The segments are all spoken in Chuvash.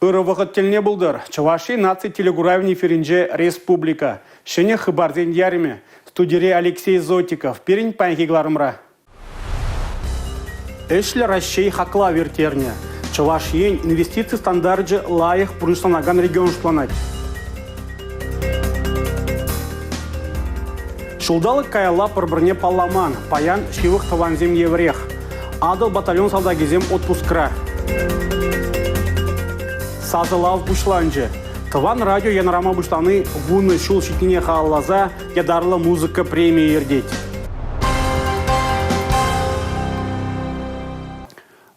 Ырӑ вӑхӑт тӗлне пултӑр. Чӑваш Ен наци телекуравӗн эфирӗнче «Республика». Ҫӗнӗ хыпарсен ярӑмӗ. Студире Алексей Зотиков. Пирӗн паянхи кӑларӑмра. Ӗҫлӗ Раҫҫей хаклав ирттернӗ. Чӑваш Ен инвестици стандарчӗ лайӑх пурнӑҫланакан регион шутланать. Ҫулталӑк каялла пӗр-пӗрне палламан, паян ҫывӑх тӑвансем евӗрех. Атӑл батальон салтакӗсем отпускра. Сасӑлав пуҫланчӗ. Тӑван радио янӑрама пуҫлани вунӑ ҫул ҫитнине халалласа ятарлӑ музыка премийӗ иртет.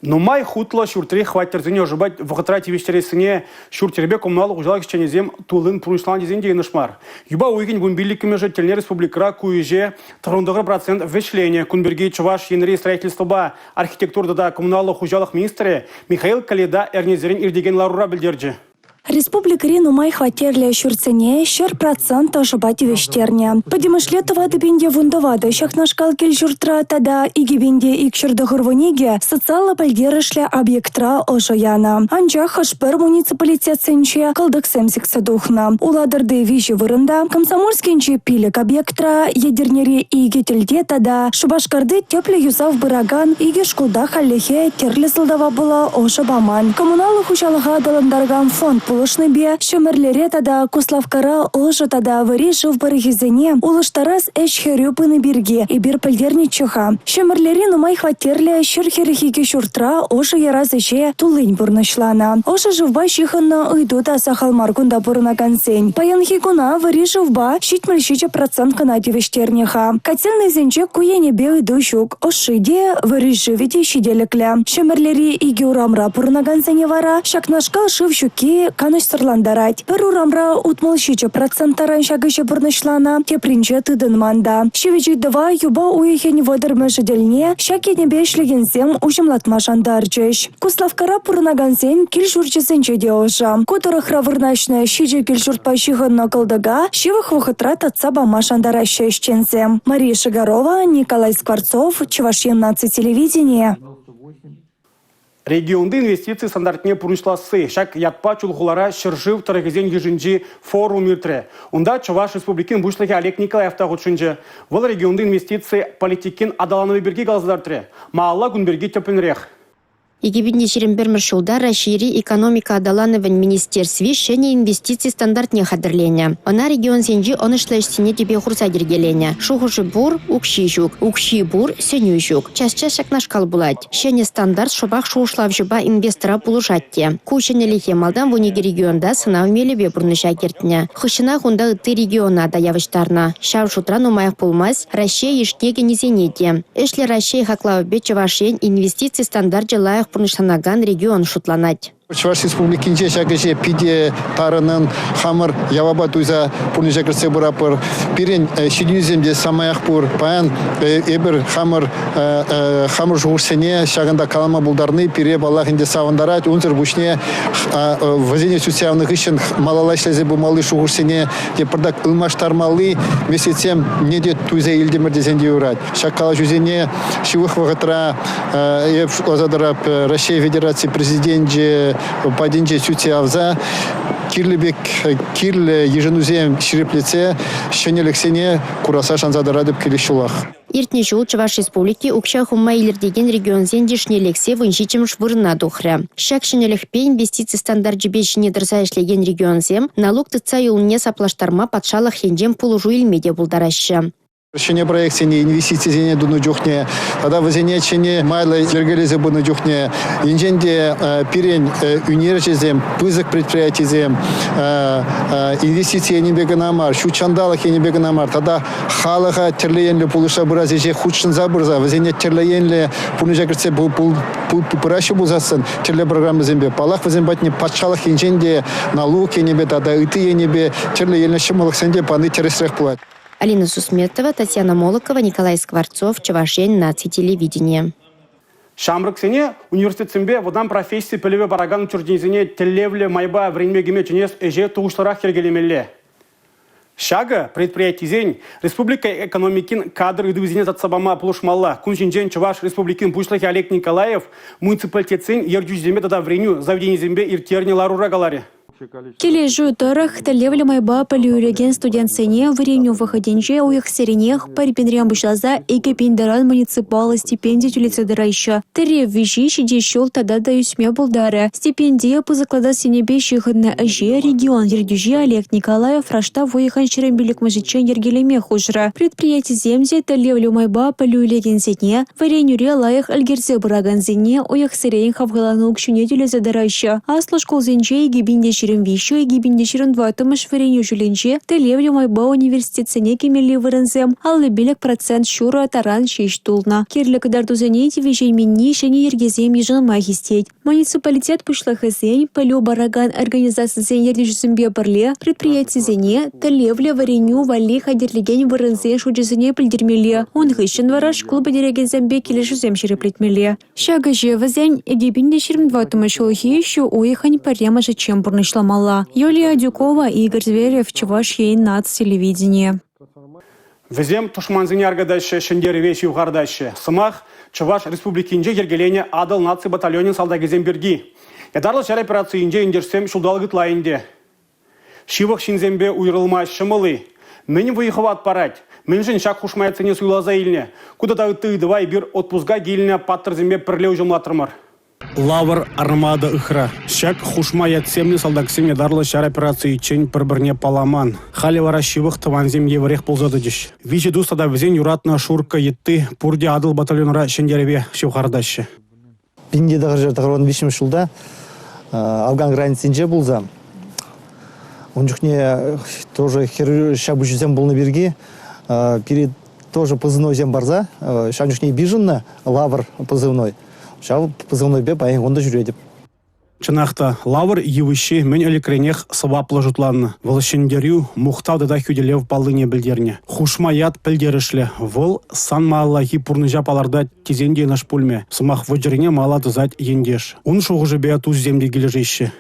Нумай хутлӑ ҫуртри хваттерсене ӑшӑпа вӑхӑтра тивӗҫтерессине ҫурт-йӗрпе коммуналлӑ хуҫалӑх ӗҫченӗсем туллин пурнӑҫланӑ тесен те йӑнӑш мар. Юпа уйӑхӗн вунпиллӗкмӗшӗ тӗлне республикӑра ку ӗҫе 99% вӗҫленӗ. Кун пирки Чӑваш Енри строительствӑпа архитектура тата коммуналлӑ хуҫалӑх министрӗ Михаил Коледа эрнесерен иртекен ларура пӗлтерчӗ. Республикӑри нумай хваттерлӗ ҫуртсене 100% ӑшӑпа тивӗҫтернӗ. Пӗтӗмӗшле 4014 ҫакнашкал кил-ҫуртра тата 2292 социаллӑ пӗлтерӗшлӗ объектра ӑшӑ янӑ. Анчах хӑш-пӗр муниципалитетсенче кӑлтӑксем сиксе тухнӑ. Улатӑрти виҫӗ вырӑнта, Комсомольскинчи пилӗк объектра, Етӗрнери икӗ тӗлте тата Шупашкарти тӗплӗ юсав пыракан икӗ шкулта хальлӗхе тӗрлӗ сӑлтава пула ӑшӑ паман. Коммуналлӑ хуҫалӑха аталантаракан фонд пулӑшнипе Ҫӗмӗрлере тата Куславккара ӑшӑ тата вӗри шыв пӑрӑхӗсене улӑштарас ӗҫ хӗрӳ пыни пирки эпир пӗлтернӗччӗ-ха. Ҫӗмӗрлери нумай хваттерлӗ 142 ҫуртра ӑшӑ ярас ӗҫе туллин пурнӑҫланӑ. Ӑшӑ шывпа ҫыхӑннӑ ыйту та сахал мар кунта пурӑнакансен. Паянхи куна вӗри шывпа 77 процент кӑна тивӗҫтернӗ-ха. Котельнӑйсенче ку енӗпе ыйту ҫук. Ӑшши те, вӗри шывӗ те ҫителӗклӗ. Ҫӗмӗрлери икӗ урамра пурӑнакансене вара ҫакнашкал шыв ҫукки канӑҫсӑрлантарать. Пӗр урамра 67 процент таран ҫак ӗҫе пурнӑҫланӑ, тепринче тытӑнман та. Ҫивӗч ыйтӑва юпа уйӑхӗн вӑтӑрмӗшӗ тӗлне ҫак енӗпе ӗҫлекенсем уҫӑмлатма шантарчӗҫ. Куславккара пурӑнакансен кил-ҫурчӗсенче те ӑшӑ. Ку тӑрӑхра вырнаҫнӑ ҫичӗ кил-ҫуртпа ҫыхӑннӑ кӑлтӑка ҫывӑх вӑхӑтра татса пама шантараҫҫӗ ӗҫченсем. Мария Шигарова, Николай Скворцов, Чӑваш Ен наци телевиденийӗ. Регионти инвестици стандартне пурнӑҫласси ҫак ятпа Чулхулара ҫӗршыв тӑрӑхӗсен йышӗнчи форум иртрӗ. Унта Чӑваш Республикин Пуҫлӑхӗ Олег Николаев та хутшӑнчӗ. Вӑл регионти инвестици политикин аталанӑвӗ пирки каласа кӑтартрӗ. Малалла кун пирки тӗплӗнрех. 2021 ҫулта Раҫҫейри экономика аталанӑвӗн министерстви ҫӗнӗ инвестици стандартне хатӗрленӗ. Ӑна регионсенчи ӑнӑҫлӑ ӗҫсене тӗпе хурса йӗркеленӗ. Шухӑшӗ пур, укҫи ҫук. Укҫи пур, сӗнӳ ҫук. Час-час ҫакнашкал пулать. Ҫӗнӗ стандарт шӑпах шухӑшлавҫӑпа инвестора пулӑшать те. Ку ҫӗнӗлӗхе малтан 12 регионта сӑнав мелӗпе пурнӑҫа кӗртнӗ. Хыҫҫӑнах унта ытти региона та явӑҫтарнӑ. Ҫав шутра нумаях пулмасть Раҫҫей йышне кӗнисене те. Ӗҫлӗ Раҫҫей хаклавӗпе Чӑваш Ен инвестици стандарчӗ лайӑх пурнӑҫланакан регион шутланать. Чӑваш Республикинче ҫак ӗҫе питӗ тарӑнӑн хамӑр явапа туйса пурнӑҫа кӗртсе пыратпӑр. Пирӗн ҫитӗнӳсем те самаях пур. Паян эпир хамӑр хамӑр шухӑшсене ҫакӑнта калама пултарни пире, паллах, ӗнтӗ савӑнтарать. Унсӑр пуҫне вӗсене сӳтсе явнӑ хыҫҫӑн малалла ӗҫлесе пымалли шухӑшсене те пӑртак ылмаштармалли меслетсем не те туйса илтӗмӗр тесен те юрать. Ҫак калаҫусене ҫывӑх вӑхӑтра эп шутласа тӑрап Раҫҫей Федераци Президенчӗ патӗнче сӳтсе явса кирлӗ пек кирлӗ йышӑнусем ҫирӗплетсе ҫӗнӗлӗхсене курасса шанса тӑратӑп килес ҫулах. Иртнӗ ҫул Чӑваш Республики укҫа хывма илӗртекен регионсен йышне лексе 17-мӗш вырӑна тухрӗ. Ҫак ҫӗнӗлӗхпе инвестици стандарчӗпе ҫине тӑрса ӗҫлекен регионсем налук тытса юлнине саплаштарма патшалӑх енчен пулӑшу илме те пултараҫҫӗ. Ҫӗнӗ проектсене, инвестицисене тунӑ чухне тата вӗсене ҫӗнӗ майлӑ йӗркелесе пынӑ чухне енчен те пирӗн ӳнерҫӗсем, пысӑк предприятисем инвестици енӗпе кӑна мар, ҫут ҫанталӑк енӗпе кӑна мар тата халӑха тӗрлӗ енлӗ пулӑшса пырас ӗҫе хутшӑнса пырса вӗсене тӗрлӗ енлӗ пурнӑҫа кӗртсе пыраҫҫӗ пулсассӑн тӗрлӗ программӑсемпе, паллах, вӗсем патне патшалӑх енчен те налук енӗпе тата ытти енӗпе тӗрлӗ енлӗ ҫӑмӑллӑхсем те пани тӗрӗсрех пулать. Алина Сусметова, Татьяна Молокова, Николай Скворцов, Чӑваш Ен наци телевиденийӗ. Ҫамрӑксене университетсемпе вӑтам професси пӗлӗвӗ паракан учрежденисене тӗллевлӗ майпа вӗренме кӗме чӗнес ӗҫе тухӑҫлӑрах йӗркелемелле. Ҫакӑ предприятисен республика экономикин кадр ыйтӑвӗсене татса пама пулӑшмалла. Кун ҫинчен Чӑваш Республикин Пуҫлӑхӗ Олег Николаев муниципалитетсен ертӳҫисемпе тата вӗренӳ заведенийӗсемпе ирттернӗ ларура каларӗ. Килӗшӳ тӑрӑх, тӗллевлӗ майпа пӗлӳ илекен студентсене вӗренӳ вӑхӑтӗнче уйӑхсеренех 1 пинрен пуҫласа 2 пин таран муниципаллӑ стипенди тӳлесе тӑраҫҫӗ. Тӗрев виҫи ҫитес ҫул тата та ӳсме пултарӗ. Стипендие пысӑклатас енӗпе ҫыхӑннӑ ӗҫе регион ертӳҫи Олег Николаев раштав уйӑхӗн 25-мӗшӗччен йӗркелеме хушрӗ. Предприятисем те тӗллевлӗ майпа пӗлӳ илекенсене, вӗренӳре лайӑх ӗлкӗрсе пыракансене уйӑхсерен хавхалану укҫине тӳлесе тӑраҫҫӗ. Аслӑ шкулсенче 2023-2024 вӗренӳ ҫулӗнче тӗллевлӗ майпа университетсене кӗмелли вырӑнсем 55 процент ҫурӑ таран ҫеҫ тулнӑ. Кирлӗ кӑтартусене тивӗҫейменни ҫӗнӗ йӗркесем йышӑнма хистет. Муниципалитет пуҫлӑхӗсен, пӗлӳ паракан организацисен ертӳҫисемпе пӗрле предприятисене тӗллевлӗ вӗренӳ валли хатӗрлекен вырӑнсен шучӗсене пӗлтермелле, ун хыҫҫӑн вара шкул пӗтерекенсемпе килӗшӳсем ҫирӗплетмелле. Ҫак ӗҫе вӗсен 2024 ҫулхи ҫу уйӑхӗн 1-мӗшӗччен пурнӑҫламалла. Юлия Адюкова, Игорь Зверев, Чӑваш Ен наци телевиденийӗ. Вӗсем тӑшмансене аркатаҫҫӗ, ҫӗнтерӗве ҫывхартаҫҫӗ. Сӑмах Чӑваш Республикинче йӗркеленӗ Атӑл наци батальонӗн салтакӗсем пирки. Ятарлӑ ҫар операцийӗнче ентешсем ҫулталӑк ытла ӗнтӗ. Ҫывӑх ҫынсемпе уйрӑлма ҫӑмӑл-и? Мӗн вӑй-хӑват парать? Мӗншӗн ҫак хушма ятсене суйласа илнӗ? Ку тата ытти ыйтӑва эпир отпуска килнӗ паттӑрсемпе пӗрле уҫӑмлатрӑмӑр. Лавр армада ыхра. Ҫак хушма ятсемлӗ салтаксем ятарлӑ ҫар операцийӗччен пӗр-пӗрне палламан. Халӗ вара ҫывӑх тӑвансем евӗрех пулса тӑчӗҫ. Виҫӗ тус тата вӗсен юратнӑ Шуркка йытти пурте Атӑл батальонра ҫӗнтерӗве ҫывхартаҫҫӗ. 1993 ҫулта Афган границинче пулса ун чухне тоже хӗрӳ ҫапӑҫусем пулнӑ пирки пире тоже позывнойсем парса ҫав чухне йышӑннӑ Лавр позывной. Ҫав позывнойпе паян кун та ҫӳретӗп. Чӑнах та, лавр йывӑҫҫи мӗн ӗлӗкренех сӑваплӑ шутланнӑ. Вӑл ҫӗнтерӳ, мухтав тата хӳтӗлев паллине пӗлтернӗ. Хушма ят пӗлтерӗшлӗ. Вӑл сан малаллахи пурнӑҫа палӑртать тесен те йӑнӑш пулмӗ. Сӑмах вӑчӑрине мала тӑсать ентеш. Ун шухӑшӗпе тусӗсем те килӗшеҫҫӗ.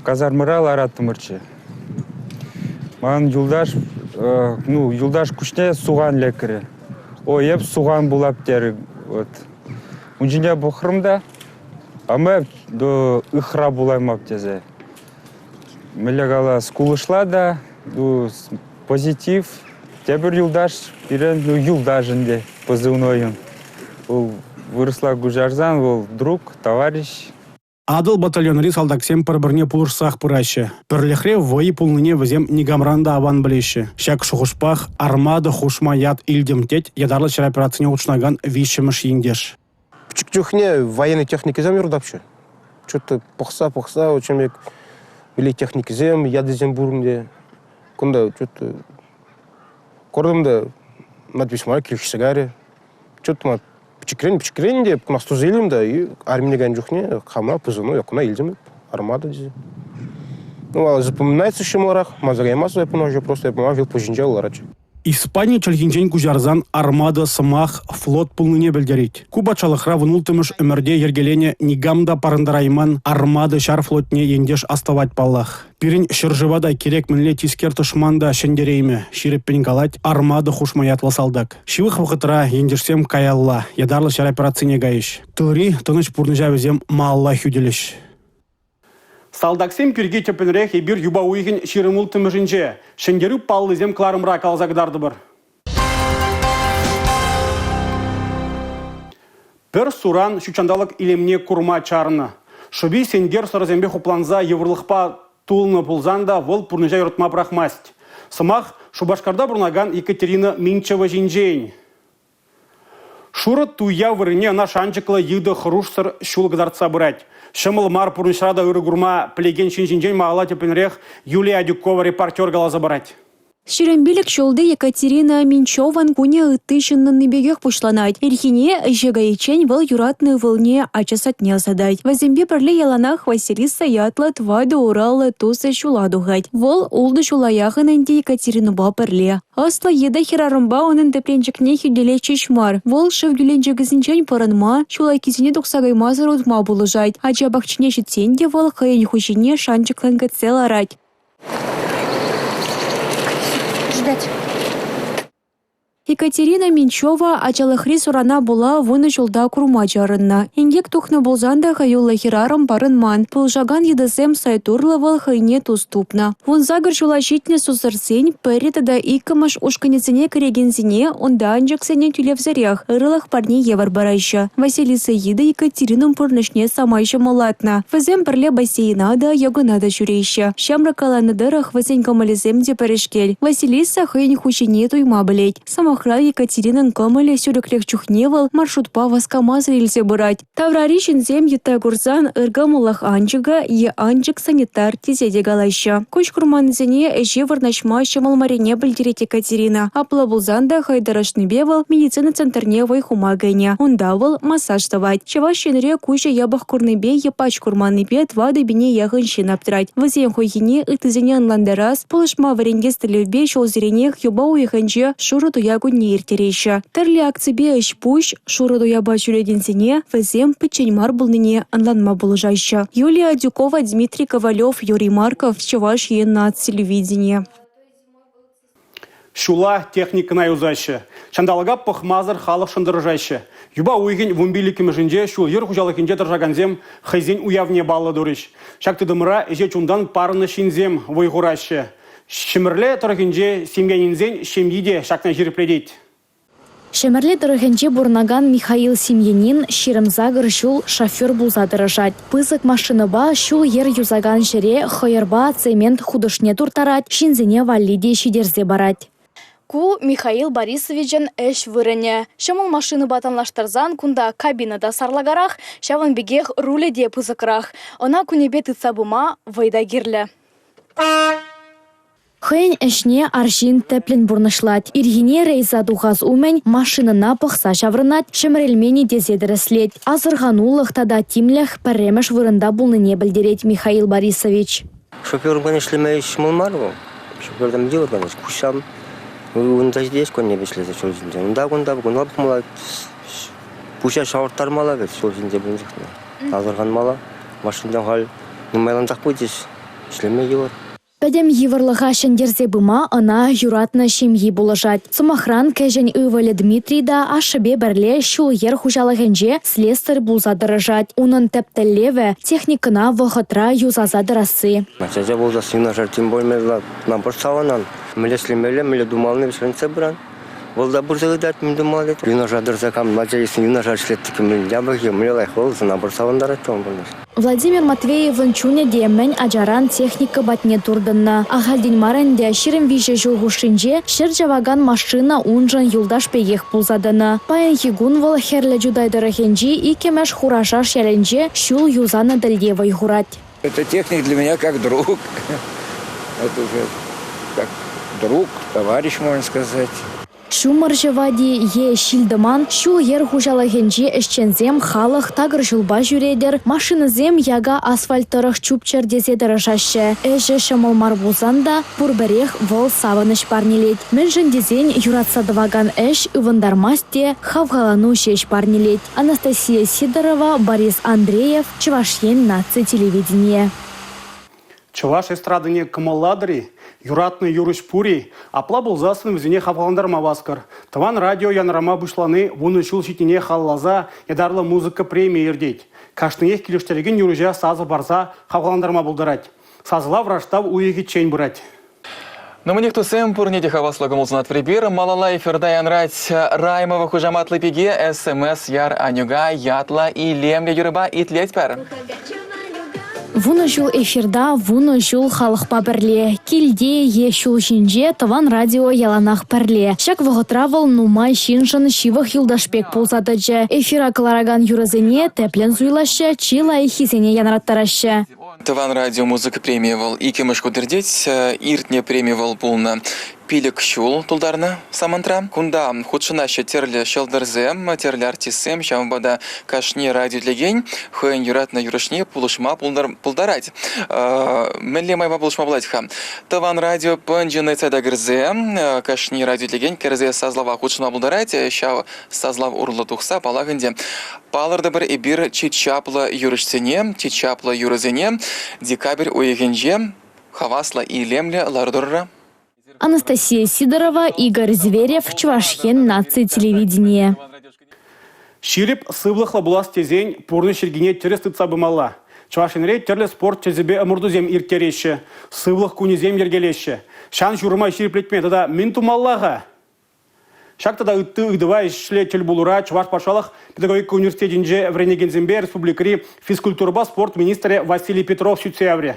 Казармӑра лараттӑмӑрччӗ. Ман юлташ, ну, юлташ куҫне сухан лекрӗ. Ой, эп сухан пулап терӗ. Вот. Ун ҫине пӑхрӑм та, ама ыхра пулаймап тесе. Мӗнле калас, кулӑшла та, ну, позитив. Тепӗр юлташ пирӗн, ну, юлташ ӗнтӗ позывнойӑн. Вӑл вырӑсла куҫарсан вӑл друг, товарищ. Атӑл батальонри салтаксем пӗр-пӗрне пулӑшсах пыраҫҫӗ. Пӗрлӗхре вӑй пулнине вӗсем никамран та аван пӗлеҫҫӗ. Ҫак шухӑшпах «Армада» хушма ят илтӗм тет ятарлӑ ҫар операцине хутшӑнакан виҫҫӗмӗш ентеш. Пӗчӗк чухне военный техникӑсем юратапчӗ. Что-то пӑхса-пӑхса, вот чем пек милли техникӑсем, ятӗсем пур ӗнтӗ. Кунта что-то куртӑм та надпись мар килӗшсе кайрӗ. Что-то ман Пӗчӗкрен пӗчӗкрен те туса илтӗм та и армине кайнӑ чухне хама позывной окна илтӗм армада тесе. Ну, запоминается ҫӑмӑлрах, манса каймастӑп эп ӑна уже просто эп ӑна вил пуҫӗнче ларать. Испани чӗлхинчен куҫарсан армада сӑмах флот пулнине пӗлтерет. Ку патшалӑхра 16-мӗш ӗмӗрте йӗркеленӗ никам та парӑнтарайман армада ҫар флотне ентеш астӑвать паллах. Пирӗн ҫӗршыва та кирек мӗнле тискер тӑшман та ҫӗнтереймӗ, ҫирӗппӗн калать «Армада» хушма ятлӑ салтак. Ҫывӑх вӑхӑтра ентешсем каялла ятарлӑ ҫар операцине кайӗҫ. Тылри тӑнӑҫ пурнӑҫа вӗсем малалла хӳтӗлӗҫ. Салтаксем пирки тӗплӗнрех эпир юпа уйӑхӗн 26-мӗшӗнче Ҫӗнтерӳ паллисем кӑларӑмра каласа кӑтартӑпӑр. Пӗр суран ҫутҫанталӑк илемне курма чарнӑ. Шӑпи сенкер сӑрӑсемпе хупланса йывӑрлӑхпа тулнӑ пулсан та вӑл пурнӑҫа юратма пӑрахмасть. Сӑмах Шупашкарта пурӑнакан Екатерина Минчева ҫинчен. Шурӑ туя вырӑнне ӑна шанчӑклӑ йытӑ хӑрушсӑр ҫул кӑтартса пырать. Ҫӑмӑл мар пурнӑҫра та ырӑ курма пӗлекен ҫын ҫинчен малалла тӗплӗнрех Юлия Адюкова репортер каласа парать. 25 ҫулти Екатерина Минчеван кунӗ ытти ҫыннӑнни пекех пуҫланать. Ирхине ӗҫе кайиччен вӑл юратнӑ ывӑлне ача садне ӑсатать. Вӗсемпе пӗрле яланах Василиса ятлӑ тӑватӑ ураллӑ тусӗ ҫула тухать. Вӑл ултӑ ҫула яхӑн ӗнтӗ Екатеринӑпа пӗрле. Ӑслӑ йытӑ хӗрарӑмпа унӑн тӗпренчӗкне хӳтӗлет ҫеҫ мар, вӑл шыв кӳлленчӗкӗсенчен пӑрӑнма, ҫул айккисене тухса каймасӑр утма пулӑшать. Ача пахчине ҫитсен те вӑл хӑйӗн хуҫине шанчӑклӑн кӗтсе ларать. ждать. Екатерина Меньшова ачалӑхри сурана пула 10 ҫулта курма чарӑннӑ. Инкек тухнӑ пулсан та хӑюллӑ хӗрарӑм парӑнман. Пулӑшакан йытӑсем сайт урлӑ вӑл хӑйне тус тупнӑ. 18 ҫула ҫитнӗ сусӑрсен I тата II-мӗш ушкӑнӗсене кӗрекенсене унта анчӑксене тӳлевсӗрех, ырӑлӑх парни евӗр параҫҫӗ. Василиса йытӑ Екатеринӑн пурнӑҫне самай ҫӑмӑллатнӑ. Вӗсем пӗрле бассейна та, йогӑна та ҫӳреҫҫӗ. Ҫамрӑк каланӑ тӑрӑх, вӗсен кӑмӑлӗсем те пӗрешкел. Василиса хӑйӗн хуҫине туйма пӗлет. Сӑмахран, Екатеринӑн кӑмӑлӗ сӳрӗкрех чухне вӑл маршрутпа васкамасӑр илсе пырать. Таврари ҫынсем йытта курсан ыр кӑмӑллӑх анчӑкӗ е анчӑк санитар тесе те калаҫҫӗ. Куҫ курманнисене ӗҫе вырнаҫма ҫӑмӑл маррине пӗлтерет Екатерина. Апла пулсан та хӑй тӑрӑшнипе вӑл медицина центрне вӑй хума кӗнӗ. Унта вӑл массаж тӑвать. Чӑваш Енре куҫӗ япӑх курнипе е пач курманнипе 4 пине яхӑн ҫын аптрать. Вӗсен хуйхине ыттисене ӑнлантарас, пулӑшма вӗрентес тӗллевпе ҫулсеренех юпа уйӑхӗнче шурӑ туя кунне ирттереҫҫӗ. Тӗрлӗ акципе ӗҫ-пуҫ шурӑ туяпа ҫӳрекенсене вӗсем пӗччен мар пулнине ӑнланма пулӑшаҫҫӗ. Юлия Адюкова, Дмитрий Ковалев, Юрий Марков, Чӑваш Ен наци телевиденийӗ. Ҫула техникӑна юсаҫҫӗ. Ҫанталӑка пӑхмасӑр халӑхшӑн тӑрӑшаҫҫӗ. Юпа уйӑхӗн 15-мӗшӗнче ҫул-йӗр хуҫалӑхӗнче тӑрӑшакансем хӑйсен уявне паллӑ турӗҫ. Ҫак тытӑмра ӗҫе чунтан парӑннӑ ҫынсем вӑй хураҫҫӗ. Ҫӗмӗрле тӑрӑхӗнче Семьянинсен ҫемйи те ҫакна ҫирӗплетет. Ҫӗмӗрле тӑрӑхӗнче пурӑнакан Михаил Семьянин 28 ҫул шофер пулса тӑрӑшать. Пысӑк машинӑпа ҫул-йӗр юсакан ҫӗре хӑйӑрпа цемент хутӑшне турттарать, ҫынсене валли те ҫитерсе парать. Ку Михаил Борисовичӑн ӗҫ вырӑнӗ. Ҫӑмӑл машинӑпа танлаштарсан кунта кабина та сарлакарах, ҫавӑн пекех рулӗ те пысӑкрах. Ӑна кунӗпе тытса пыма вӑй та кирлӗ. Хӑйӗн ӗҫне арҫын тӗплӗн пурнӑҫлать. Ирхине рейса тухас умӗн машинӑна пӑхса ҫаврӑнать, ҫӗмӗрӗлмен-и тесе тӗрӗслет. Асӑрханулӑх тата тимлӗх пӗрремӗш вырӑнта пулнине пӗлтерет Михаил Борисович. Шоферӑн ӗҫлеме ҫӑмӑл мар вӑл. Шофертан йывӑр, конечно. Куҫсам унта ҫитес кунне вӗҫлесе ҫул ҫинче. Унта-кунта кунта пӑхмалла, пуҫа ҫавӑрттармалла вӗт ҫул ҫинче пулнӑ чухне. Асӑрханмалла. Машинсем халь нумайлансах пычӗҫ. Ӗҫлеме йывӑр. Пӗтӗм йывӑрлӑха ҫӗнтерсе пыма ӑна юратнӑ ҫемйи пулӑшать. Сӑмахран, кӗҫӗн ывӑлӗ Дмитрий та ашшӗпе пӗрле ҫул-йӗр хуҫалӑхӗнче слесарь пулса тӑрӑшать. Унӑн тӗп тӗллевӗ – техникӑна вӑхӑтра юсаса тӑрасси. Ача пулсассӑн юнашар тем пулмалла, нам савӑнан. Мӗнле ӗҫлемелле, мӗнле тумалли вӗрентсе пыран. Вӑл та пырса ыйтать, мӗн тумалли. Юнашар тӑрса кам ача юнашар ӗҫлет тӗк япӑх-и, мӗнле лайӑх вӑл, сана пӑр савӑнтарать те он пурнӑҫ. Владимир Матвеевӑн чунӗ те мӗн ачаран техника патне туртӑннӑ. Ахальтен мар ӗнтӗ 23 ҫул хушшинче ҫӗр чавакан машина уншӑн юлташ пекех пулса тӑнӑ. Паянхи кун вӑл Хӗрлӗ Чутай тӑрӑхӗнчи иккӗмӗш Хурашаш ялӗнче ҫул юсанӑ тӗлте вӑй хурать. Это техник для меня как друг. Это уже как друг, товарищ, можно сказать. Ҫумӑр ҫӑвать-и е ҫил-тӑман, ҫул-йӗр хуҫалӑхӗнчи ӗҫченсем халӑх такӑр ҫулпа ҫӳретӗр, машинӑсем яка асфальт тӑрӑх чупчӑр тесе тӑрӑшаҫҫӗ. Ӗҫӗ ҫӑмӑл мар пулсан та пур-пӗрех вӑл савӑнӑҫ парнелет. Мӗншӗн тесен юратса тӑвакан ӗҫ ывӑнтармасть те, хавхалану ҫеҫ парнелет. Анастасия Сидорова, Борис Андреев, Чӑваш Ен наци телевиденийӗ. Чӑваш эстрадине кӑмӑллатӑр-и? Юратнӑ юрӑҫ пур-и? Апла пулсассӑн вӗсене хавхалантарма васкӑр. Тӑван радио янӑрама пуҫлани 10 ҫул ҫитнине халалласа ятарлӑ музыка премийӗ иртет. Кашниех килӗштерекен юрӑҫа сасӑ парса хавхалантарма пултарать. Сасӑлав раштав уйӑхӗччен пырать. Нумайнех туссем пурне те хаваслӑ кӑмӑл сунатпӑр эпир. Малалла эфирта янрать Раймова хушаматлӑ пике СМС яр Анюга ятлӑ илемлӗ юрӑпа итлетпӗр. Вунӑ ҫул эфирта, вунӑ ҫул халӑхпа пӗрле. Килте е ҫул ҫинче тӑван радио яланах пӗрле. Ҫак вӑхӑтра вӑл нумай ҫыншӑн ҫывӑх юлташ пек пулса тӑчӗ. Эфира кӑларакан юрӑсене тӗплӗн суйлаҫҫӗ, чи лайӑххисене янраттараҫҫӗ. Тӑван радио музыка премийӗ вӑл иккӗмӗш хут иртет. Иртнӗ преми вӑл пулнӑ 5 ҫул тултарнӑ самантра. Кунта хутшӑнаҫҫӗ тӗрлӗ ҫӑлтӑрсем, тӗрлӗ артистсем. Ҫавӑнпа та кашни радио итлекен хӑйӗн юратнӑ юрӑҫне пулӑшма пултарать. Мӗнле майпа пулӑшма пулать-ха? Тӑван радио пӑнчӑ сайта кӗрсе кашни радио итлекен кӗрсе сасӑлава хутшӑнма пултарать. Ҫав сасӑлав урлӑ тухса, паллах ӗнтӗ, палӑртӑпӑр эпир чи чаплӑ юрӑҫсене, чи чаплӑ юрӑсене декабрь уйӑхӗнче хаваслӑ, илемлӗ лару-тӑрура. Анастасия Сидорова, Игорь Зверев, Чӑваш Ен наци телевиденийӗ. Ҫирӗп сывлӑхлӑ пулас тесен пурнӑҫ йӗркине тӗрӗс тытса пымалла. Чӑваш Енре тӗрлӗ спорт тӗсӗпе ӑмӑртусем ирттереҫҫӗ, сывлӑх кунӗсем йӗркелеҫҫӗ. Ҫан-ҫурӑма ҫирӗплетме тата мӗн тумалла-ха? Ҫак тата ытти ыйтӑва ӗҫлӗ тӗл пулура Чӑваш патшалӑх педагогика университетӗнче вӗренекенсемпе республикӑри физкультурӑпа спорт министрӗ Василий Петров сӳтсе яврӗ.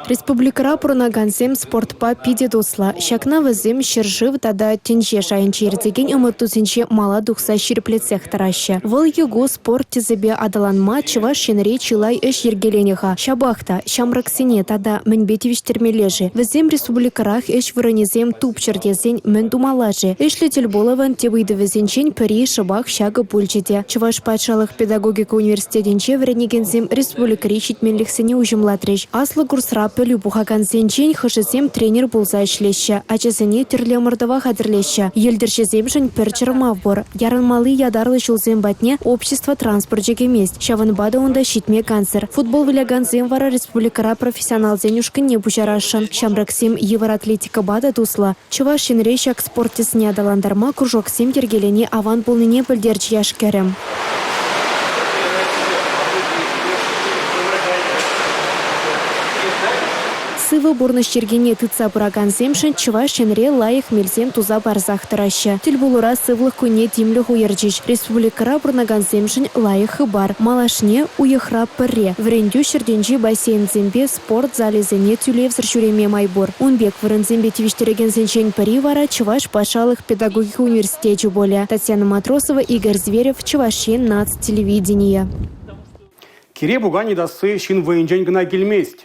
Республикӑра пурӑнакансем спортпа питӗ туслӑ. Ҫакна вӗсем ҫӗршыв тата тӗнче шайӗнче иртекен ӑмӑртусенче мала тухса ҫирӗплетсех тӑраҫҫӗ. Вӑл е ку спорт тӗсӗпе аталанма Чӑваш Енре чылай ӗҫ йӗркеленӗ-ха. Ҫапах та ҫамрӑксене тата мӗнпе тивӗҫтермелле-ши? Вӗсем республикӑрах ӗҫ вырӑнӗсем тупчӑр тесен мӗн тумалла-ши? Ӗҫлӗ тӗл пулӑвӑн тӗп ыйтӑвӗсенчен пӗри шӑпах ҫакӑ пулчӗ те. Чӑваш патшалӑх педагогика университетӗнче вӗренекенсем республикӑри ҫитменлӗхсене уҫӑмлатрӗҫ. Аслӑ курсра пӗлӳ пухакансенчен хӑшӗсем тренер пулса ӗҫлеҫҫӗ, ачасене тӗрлӗ ӑмӑртӑва хатӗрлеҫҫӗ. Йӗлтӗрҫӗсемшӗн пӗр чӑрмав пур – ярӑнмалли ятарлӑ ҫулсем патне общество транспорчӗ кӗмест. Ҫавӑнпа та унта ҫитме кансӗр. Футбол вылякансем вара республикӑра профессионалсен ушкӑнне пуҫарасшӑн. Ҫамрӑксем йывӑр атлетикӑпа та туслӑ. Чӑваш Енре ҫак спорт тӗсне аталантарма кружоксем йӗркелени аван пулнине пӗлтерчӗ яш-кӗрӗм. Сывӑ пурнӑҫ йӗркине тытса пыракансемшӗн Чӑваш Енре лайӑх мелсем туса парсах тӑраҫҫӗ. Тӗлпулура сывлӑх кунне тимлӗх уйӑрчӗҫ. Республикӑра пурӑнакансемшӗн лайӑх хыпар. Малашне уйӑхра пӗрре вӗрентӳ ҫуртӗнчи бассейнсемпе Спорт залӗсене тӳлевсӗр ҫӳреме май пур. Ун пек вырӑнсемпе тивӗҫтерекенсенчен пӗри вара Чӑваш патшалӑх педагогика университечӗ пулӗ. Татьяна Матросова, Игорь Зверев, Чӑваш Ен наци телевиденийӗ. Кире пукан йӑтасси ҫын вӑйӗнчен кӑна килмест.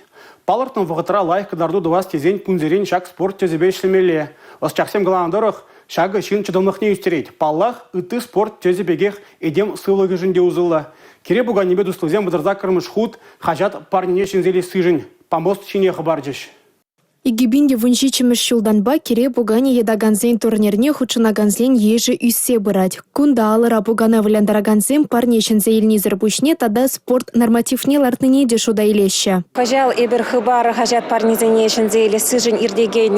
Палӑртнӑ вӑхӑтра лайӑх кӑтарту тӑвас тесен кунсерен ҫак спорт тӗсӗпе ӗҫлемелле. Ӑсчахсем каланӑ тӑрӑх, ҫакӑ ҫын чӑтӑмлӑхне ӳстерет. Паллах, ытти спорт тӗсӗ пекех этем сывлӑхӗшӗн те усӑллӑ. Кире пуканӗпе туслисем 38-мӗш хут хаҫат парнине ҫӗнсе илессишӗн помост ҫине хӑпарчӗҫ. 2017-мӗш ҫултанпа кире пуканӗ йӑтакансен турнирне хутшӑнакансен йышӗ ӳссе пырать. Кунта алӑра пукана вылянтаракансем парне ҫӗнсе илнисӗр пуҫне тата спорт нормативне лартнине те шута илеҫҫӗ. Кӑҫал эпир «Хыпар» хаҫат парнисене ҫӗнсе илессишӗн иртекен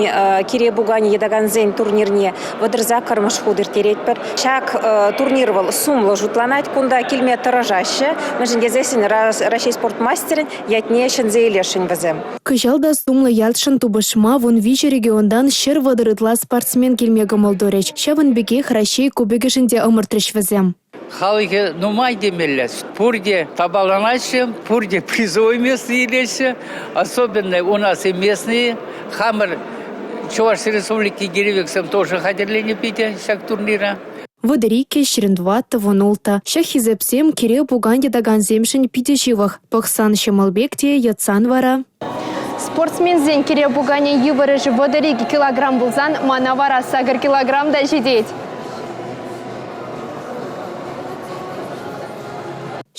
кире пуканӗ йӑтакансен турнирне 38-мӗш хут ирттеретпӗр. Ҫак турнир вӑл сумлӑ шутланать. Кунта килме тӑрӑшаҫҫӗ. Мӗншӗн тесессӗн Раҫҫей спорт мастерӗн ятне ҫӗнсе илесшӗн вӗсем. Кӑҫал та сумлӑ ятшӑн тупӑшма 13 регионтан 130 ытла спортсмен килме кӑмӑл турӗҫ. Ҫавӑн пекех Раҫҫей кубокӗшӗн те ӑмӑртрӗҫ вӗсем. Халӑхӗ нумай темелле. Пурте тапаланаҫҫӗ, пурте призовой место илеҫҫӗ. Особенно у нас и местные. Хамӑр Чӑваш Республики киревексем тоже хатӗрленӗ питӗ ҫак турнира. 32, 24, 16. Ҫак хисепсем кире пукан йӑтакансемшӗн питӗ ҫывӑх. Пӑхсан ҫӑмӑл пек те, йӑтсан вара. Спортсменсен кире пуканӗн йывӑрӑшӗ 32 килограмм пулсан, мана вара 8 килограмм та ҫитет.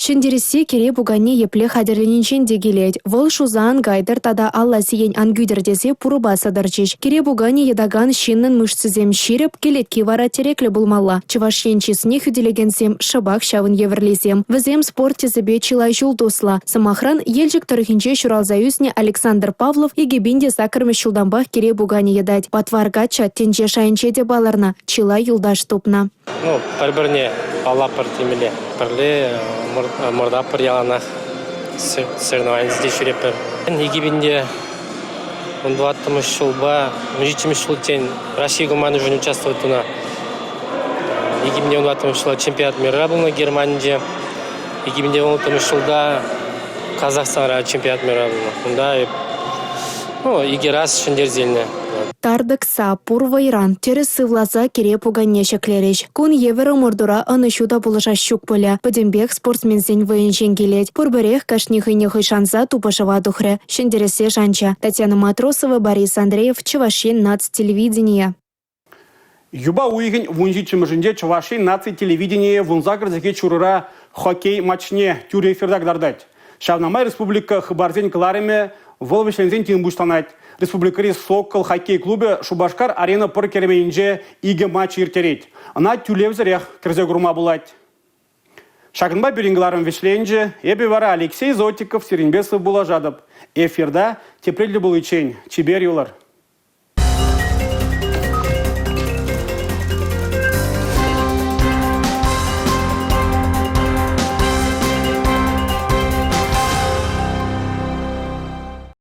Ҫӗнтересси кире пуканне епле хатӗрленинчен те килет. Вӑл шуса ан кайтӑр тата алла сиен ан кӳтӗр тесе пурӑпа сӑтӑрчӗҫ. Кире пуканӗ йӑтакан ҫыннӑн мышцисем ҫирӗп, кӗлетки вара тӗреклӗ пулмалла. Чӑваш Ен чысне хӳтӗлекенсем шӑпах ҫавӑн евӗрлисем. Вӗсем спорт тӗсӗпе чылай ҫул туслӑ. Сӑмахран, Елчӗк тӑрӑхӗнче ҫуралса ӳснӗ Александр Павлов 2008-мӗш ҫултанпах кире пуканӗ йӑтать. Патвар каччӑ тӗнче шайӗнче те палӑрнӑ, чылай юлташ тупнӑ. Ну, пӗр-пӗрне паллатпӑр темелле. Пӗрле ӑмӑртатпӑр яланах. Соревнованисене ҫӳретпӗр. 2014 ҫулпа 17-мӗш ҫулччен Раҫҫей командишӗн участвовать тунӑ. 2014 ҫулта чемпионат мира пулнӑ Германинче. 2016 ҫулта Казахстанра чемпионат мира пулнӑ. Унта ну, икӗ раз ҫӗнтерсе илнӗ. Тар тӑкса, пур вӑйран, тӗрӗс сывласа кире пуканне ҫӗклерӗҫ. Кун евӗр ӑмӑртура ӑнӑҫу та пулӑшас ҫук пулӗ. Пӗтӗмпех спортсменсен вӑйӗнчен килет. Пурпӗрех кашни хӑйне хӑй шанса тупӑшӑва тухрӗ, ҫӗнтерессе шанчӗ. Татьяна Матросова, Борис Андреев, Чӑваш Ен наци телевиденийӗ. Юпа уйӑхӗн 17-мӗшӗнче Чӑваш Ен наци телевиденийӗ 18 сехет ҫурӑра хоккей матчне тӳрӗ эфирта кӑтартать. Ҫавна май республика хыпарсен кӑларӑмӗ вӑл вӗҫленсен тин пуҫланать. Республикӑри «Сокол» хоккей клубӗ Шупашкар-Арена пӑр керменӗнче икӗ матч ирттерет. Ӑна тӳлевсӗрех кӗрсе курма пулать. Ҫакӑнпа пирӗн кӑларӑм вӗҫленчӗ. Эпӗ вара Алексей Зотиков сирӗнпе сывпуллашатӑп. Эфирта тепре тӗл пуличчен чипер юлӑр.